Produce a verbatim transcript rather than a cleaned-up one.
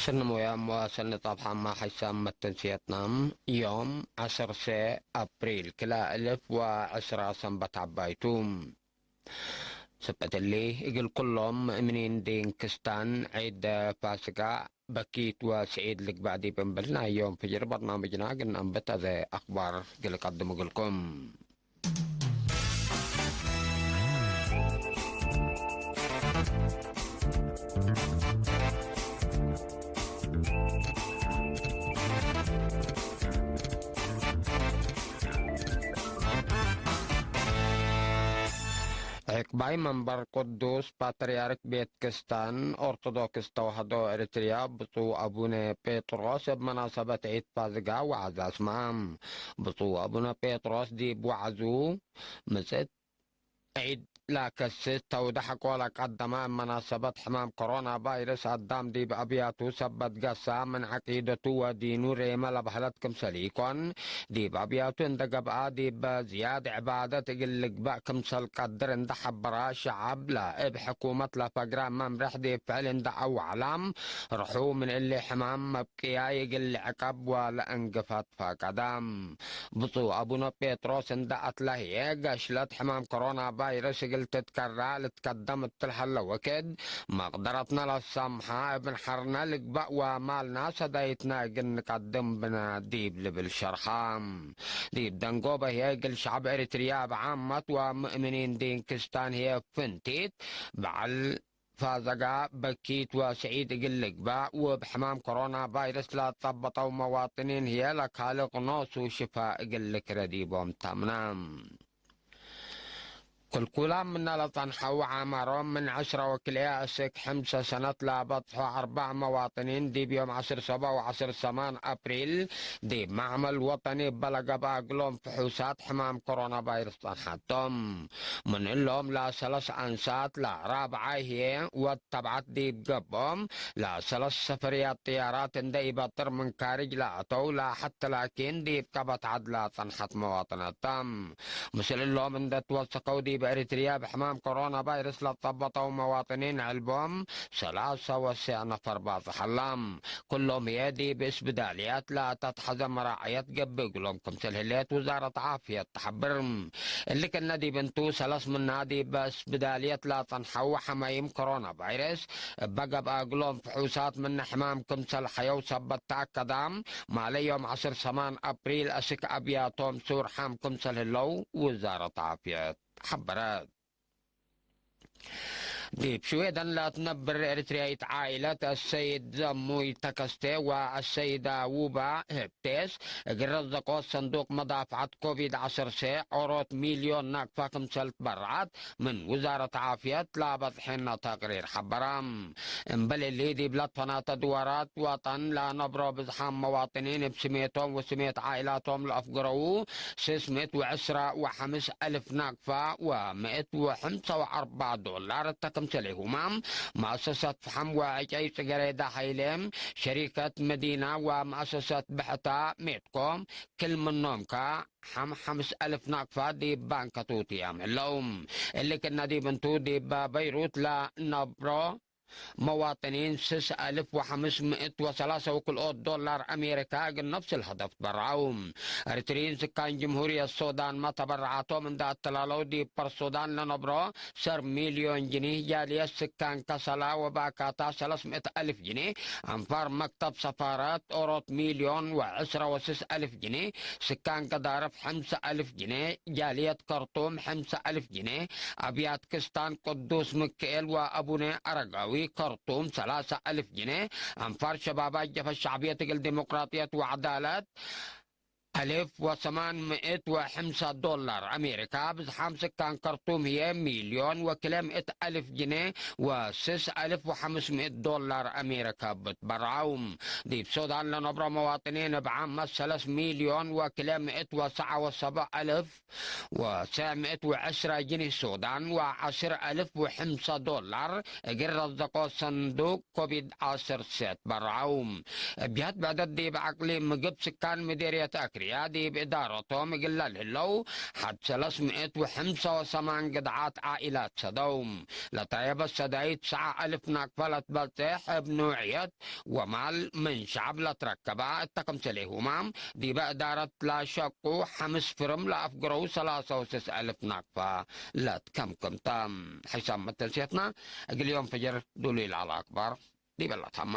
ሰኒ ሞያም ወሰኒ ጸብሐም ሐይሳም መተንስየትናም፣ ዮም ዐሰርሰ አፕሪል ክልኤ እልፍ ወዐስራ ሰንበት ዐባይ ቱ። ስበት እሊ፣ እግል ኩሎም ምእምኒን ዲን ክስታን ዒድ ፋስጋ በኪት ወስዒድ ልግባእ ዲብ እንብል ናይ ዮም ፍጅር በርናምጅና እግል ነአንብት አዜ አክባር እግል እቀድም እግልኩም። ዕቅባይ መንበር ቅዱስ ፓትርያርክ ቤት ክስታን ኦርቶዶክስ ተዋህዶ ኤሪትርያ ብፁዕ አቡነ ጴጥሮስ እብ መናሰበት ዒድ ፋዝጋ ወዐዘ አስምዐ። ብፁዕ አቡነ ጴጥሮስ ዲብ ወዐዙ፣ ምጽእት ዒድ ለከስስ ተውደ ሐቆ ለቀደመ፣ እብ መናሰበት ሕማም ኮሮና ቫይረስ አዳም ዲብ አብያቱ ሰበት ገሰ፣ ምን ዐቂደቱ ወዲኑ ሬመ ለበህለት ክምሰል ኢኮን፣ ዲብ አብያቱ እንደ ገብአ፣ ዲብ ዝያድ ዕባደት እግል ልግበእ ክምሰል ቀድር እንደ ሐበረ፣ ሸዐብ ለእብ ሕኩመት ለፈግረ መምርሕ ዲብ ፍዕል እንደ አውዐለ፣ ርሑ ምን እሊ ሕማም መብቅያይ እግል ልዕቀብ ወለእንግፈት ፈቀደ። ብፁዕ አቡነ ጴጥሮስ እንደ አትለ ህዬ፣ ገሽለት ሕማም ኮሮና ቫይረስ እግል ትትከራ ልትከደም እትለ ሀለ ወክድ፣ መቅደረትነ ለሳምሐ እብ ነሐርነ ልግበእ ወማልነ ሰዳይትነ እግል ንቀድም ብነ ዲብ ልብል ሸርሐ። ዲብ ደንጎበ ህዬ፣ እግል ሸዐብ ኤሪትርያ እብ ዓመት ወምእምኒን ዲን ክስታን ህዬ ፍንቲት በዐል ፋዘጋ በኪት ወስዒድ እግል ልግበእ፣ ወእብ ሕማም ኮሮና ቫይረስ ለጸበጠው መዋጥኒን ህዬ ለካልቅ ኖሱ ሽፋእ እግል ልክረ ዲቦም ተምነ። ክልኩላም ምነ ለጸንሐው ዓማሮም ምን ዐሽረ ወክልኤ እስክ ሕምሰ ሰነት ለበጽሖ አርበዕ መዋጥኒን ዲብ ዮም ዐስር ሰበ ወዐስር ሰማን አፕሪል ዲብ መዕመል ወጠኒ እበ ለገብአ እግሎም ፍሑሳት ሕማም ኮሮና ቫይረስ ጸንሐቶም። ምን እሎም ለሰለስ አንሳት ለራብዓይ ህዬ ወድ ተብዐት ዲብ ገብኦም ለሰለስ ሰፈርያት ጥያራት እንደ ኢበጥር ምን ካርጅ ለአተው ለሐተ ላኪን ዲብ ቀበት ዐድላ ጸንሐት መዋጥነት ተ። ምስል እሎም እንደ ትወሰከው ዲብ ኤሪትርያ ብሕማም ኮሮና ቫይረስ ለጸበጠው መዋጥኒን ዕልቦም ሰላሰ ወሰዕ ነፈር ባጽሕ ዐላ። ኩሎም ህዬ ዲብ እስብዳልያት ለተትሐዘ መራዐየት ገብእ እግሎም ክምሰል ህሌት ውዛረት ዓፍየት ተሐብር። እሊ ክእነ ዲብ እንቱ፣ ሰለስ ምና ዲብ እስብዳልየት ለጸንሐው ሐማይም ኮሮና ቫይረስ እበ ገብአ እግሎም ፍሑሳት ምነ ሕማም ክምሰል ሐየው ሰበት ተአከደ። ማለ ዮም ዐስር ሰማን አፕሪል አስክ አብያቶም ሱር ሐም ክምሰል ህለው ውዛረት ዓፍየት ሐበረት። ዲብ ሽዌደን ለትነብር ኤሪትርያይት ዓኢለት አሰይድ ዘሙይ ተከስቴ ወአሰይዳ ውባ ህብቴስ፣ እግል ረዘቆት ሰንዱቅ መዳፍዐት ኮቪድ ዐሰርተ ዖሮት ሚልዮን ናቅፋ ክምሰል ትበረዐት ምን ውዛረት ዓፍየት ለበጽሐነ ተቅሪር ሐበረ። እምበል እሊ፣ ዲብ ለትፈናተ ድዋራት ወጠን ለነብሮ ብዝሓም መዋጥኒን እብ ስሜቶም ወስሜት ዓኢላቶም ለአፍግረዉ ስስ ምእት ወዕስራ ወሐምስ አልፍ ናቅፋ ወምእት ወሐምሳ ወአርበዕ ዶላር እተ ክምሰሌሁመ፣ መአሰሰት ፈሐም ወዕጨይ ጽገሬዳ ሀይሌ፣ ሸሪከት መዲና ወመአሰሰት ብሕታ ሜትኮ፣ ክል ምኖምከ ሐም ሐምስ አልፍ ናቅፋ ዲብ ባንከ ቱትያም ህለው። እሊ ክእነ ዲብ እንቱ፣ ዲብ በይሩት ለነብሮ መዋጥኒን ስስ አልፍ ወሐምስ ምእት ወሰላሰ ወክልኦት ዶላር አሜሪካ እግል ነፍስ ለሀደፍ ትበረዐው። ኤሪትርዪን ስካን ጅምሁርየት ሶዳንመ ተበረዓቶም እንደ አተላለው፣ ዲብ ፐርሶዳን ለነብሮ ሰር ሚልዮን ጅኒህ፣ ጃልየት ስካን ከሰላ ወባካታ ሰለስ ምእት አልፍ ጅኒህ፣ አንፋር መክተብ ሰፋረት ኦሮት ሚልዮን ወዕስረ ወስስ አልፍ ጅኒህ፣ ስካን ገዳርፍ ሕምሰ አልፍ ጅኒህ፣ ጃልየት ከርቱም ሕምሰ አልፍ ጅኒህ፣ አብያት ክስታን ቅዱስ ምክኤል ወአቡነ አረጋዊ ከርቱም ሰላሳ አልፍ ጅኔ፣ አንፋር ሸባባት ጀብሀት ሸዕብየት እግል ዲሞቅራጥየት ወዐዳለት አልፍ ወሰማን ምእት ወሐምሳ ዶላር አሜሪካ፣ ብዝሓም ስካን ከርቱም ህዬ ሚልዮን ወክልኤ ምእት አልፍ ጅኔ ወስስ አልፍ ወሐምስ ምእት ዶላር አሜሪካ ብትበረዐው። ዲብ ሱዳን ለነብሮ መዋጥኒን እብ ዓመት ሰለስ ሚልዮን ወክልኤ ምእት ወሰዓ ወሰብዕ አልፍ ወሰዕ ምእት ወዕስረ ጅኒህ ሱዳን ወዐስር አልፍ ወሐምሳ ዶላር እግል ረዘቆ ሰንዱቅ ኮቪድ ዐስር ሴት በረዐው። እብ ጀህት ብዕደት ዲብ አቅሊም ምግብ ስካን ምዴርየት አክሪ ዲብ እዳረቶም እግል ለልህለው ሐድ ሰለስ ምእት ወሐምሳ ወሰማን ግድዓት ዓኢላት ሰደው። ለተየበ ሰዳይት ሰዓ እልፍ ናቅፈ ለትበጽሕ እብ ኖዕየት ወማል ምን ሸዕብ ለትረከበ እተ ክምሰሌሁመ፣ ዲበ እዳረት ለሸቁ ሐምስ ፍርም ለአፍግረው ሰላሳ ወስስ እልፍ ናቅፈ ለትከምክም ተ። ሕሳብ መተንስየትና እግል ዮም ፈጅር ዱሉይ ለዐለ አክባር ዲበ ለተመ።